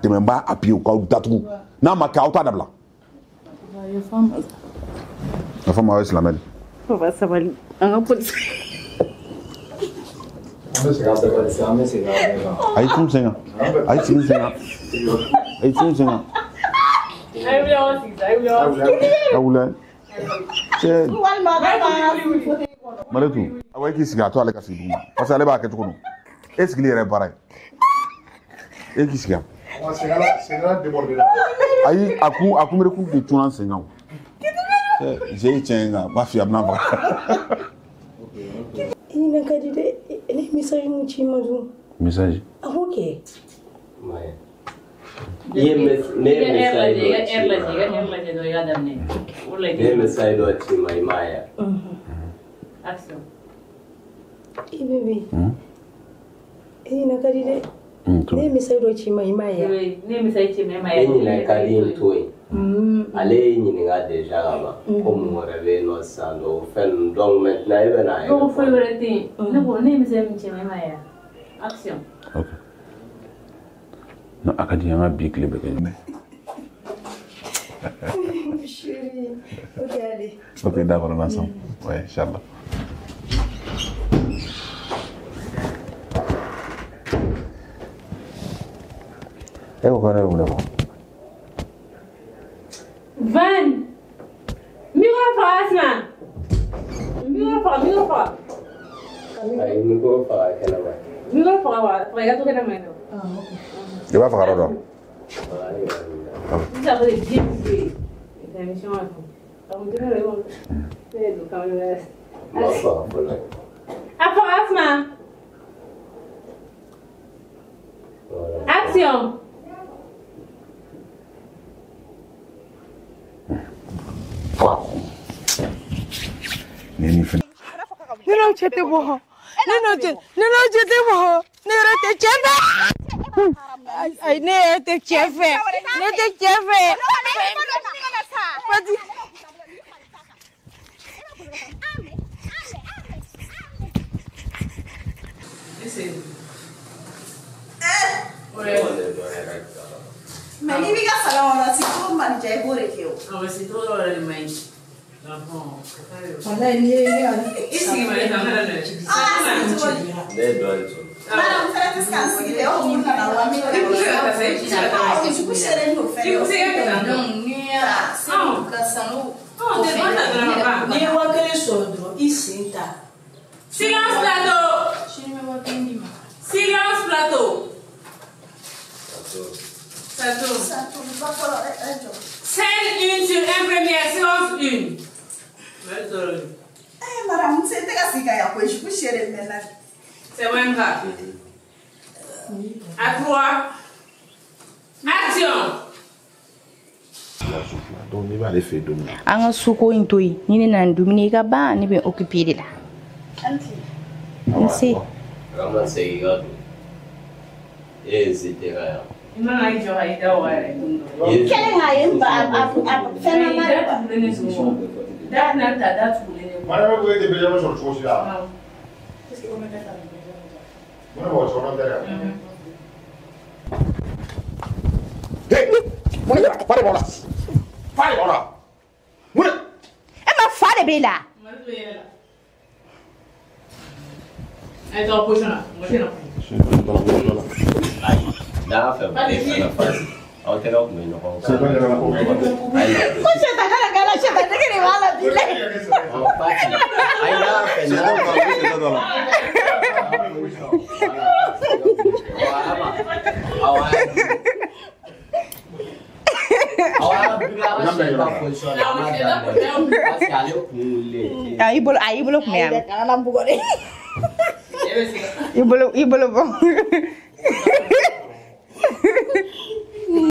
dɛmɛ, n b'a appuyer u k'aw datugu. N'a ma kɛ, aw t'a dabila. Yafa ma, aw ye silamɛ de. Papa sabali, an ka polisi. An bɛ segin a bɛɛ kan, an bɛ segin a bɛɛ kan. A ye tun sen kan, a ye sigi sen kan, a ye tun sen kan. A wuli cɛ. Maritu, awa, e k'i sigi, a to ale ka sigi duguma, parce que ale b'a kɛ cogo dɔn. E sigili yɛrɛ ye baara ye, e k'i sigi yan. Ayi, a kun a kunberekun de tunna n sen kan o. Cɛ, ye tiɲɛ ye, nka n b'a f'i ye, a bɛna faga. I ɲinɛ ka di dɛ. Ne ye message mun ci i ma dun? Message? A b'o kɛ. I ye ne ye message dɔ ci i ma. Ne ye message dɔ ci i ma, i m'a ye. I bébé. I ɲinɛ ka di dɛ. Ne ye message dɔ ci i ma, i m'a ye. Ne ye message ci i ma, i m'a ye. E ɲinɛ ka di n to yen. Ale ye ɲininka déjà ka ban ko mun wɛrɛ bɛ yen nɔ sisan, o fɛn ninnu. Donc maintenant e bɛ n'a ye. Ko foyi wɛrɛ tɛ yen. Ne ko ne ye message min ci i ma, i m'a ye. Action. Ok. Non, a ka di an ka bi tile bɛɛ kɛ ɲɔgɔn. Chérie, ok, allez. Ok, d'accord, on est ensemble. Ouais, inchallah. E ko ko ne bɛ mun de fɔ? Van! Micro faga Asma! Micro faga, micro faga. Ayi, micro faga kɛnɛma. Micro faga wa, faga i ka to kɛnɛma yen nɔ. I b'a faga yɔrɔ dɔn. Sisan ko de diɲɛ bɛ yen. Émission a fɔ. A kun tɛ ne yɛrɛ ne ye don caméra. N b'a faga fɔlɔ. A faga Asma! Action! Ni ni fɛnɛ. Ne n'aw cɛ tɛ bɔ. Ne n'aw cɛ, ne n'aw cɛ tɛ bɔ. Ne yɛrɛ tɛ cɛ fɛ. Ayi, ne yɛrɛ tɛ cɛ fɛ. Ne tɛ cɛ fɛ. Fati. Mais n'i b'i ka salon kɔnɔ, sigi man diya, i b'o de kɛ o. Awɔ, sigi cogo dɔw yɛrɛ de man ɲi. Walayi, n'i ye ne ka. I sigi ma ne kan ka na. Ah, sigi cogo di? Ne ye dɔɔnin sɔrɔ. Madame fɛnɛ tɛ se ka n sigi dɛ, o mun nana wa min I kun se ka taa sa, i kun se ka taa. O jugu selen don fɛnɛ. I kun se ka taa. Donc n'i y'a ka sanu. N'i ye 5000 sɔrɔ dɔrɔn, i sen ta. Silence plateau. Sini bɛ 5000 d'i ma. Silence plateau. Ça tourne. Ça tourne pas fɔlɔ dɛ, ɛ jɔ. Scène 1 sur 1 première, séance 1. Eh, madame, n sen tɛ ka sigi ka yan koyi, jugu selen bɛ n na. C'est bon, ça. À 3. Action. Donc n'i b'ale fɛ yen don min na. An ka suko in to yen, ni ne nana dumuni i ka ban, ne bɛ occupé de la. N se. Kama segin ka don. E ye hésité ka yan. I man ka i jɔ ka i da o yɛrɛ. Kelen k'a ye n ba a fɛn na ma de quoi. Da tugulen de sogo. Da tɛna ta, da tugulen de. Madame ko e tɛ benjamin sɔrɔ cogo si la. Mun de b'o cɛkɔrɔba tɛ dɛ? Hey, mun de kɛra? Fa de b'aw la. Fa de b'aw la. Mun de? E ma fa de b'e la. A ye tɔgɔ position na, mɔgɔ tɛ na. Ayi, n'a fɛ kana fasi. Aw tɛgɛ kun bɛ ɲɔgɔn kan. Ko sɛta kana k'a la, sɛta nege de b'a la bi dɛ. Ayi, n'a fɛ n'a fɛ. Awɔ. A i bolo, a i bolo kun bɛ yan. Kana n bugɔ dɛ. I bolo, i bolo bɔ.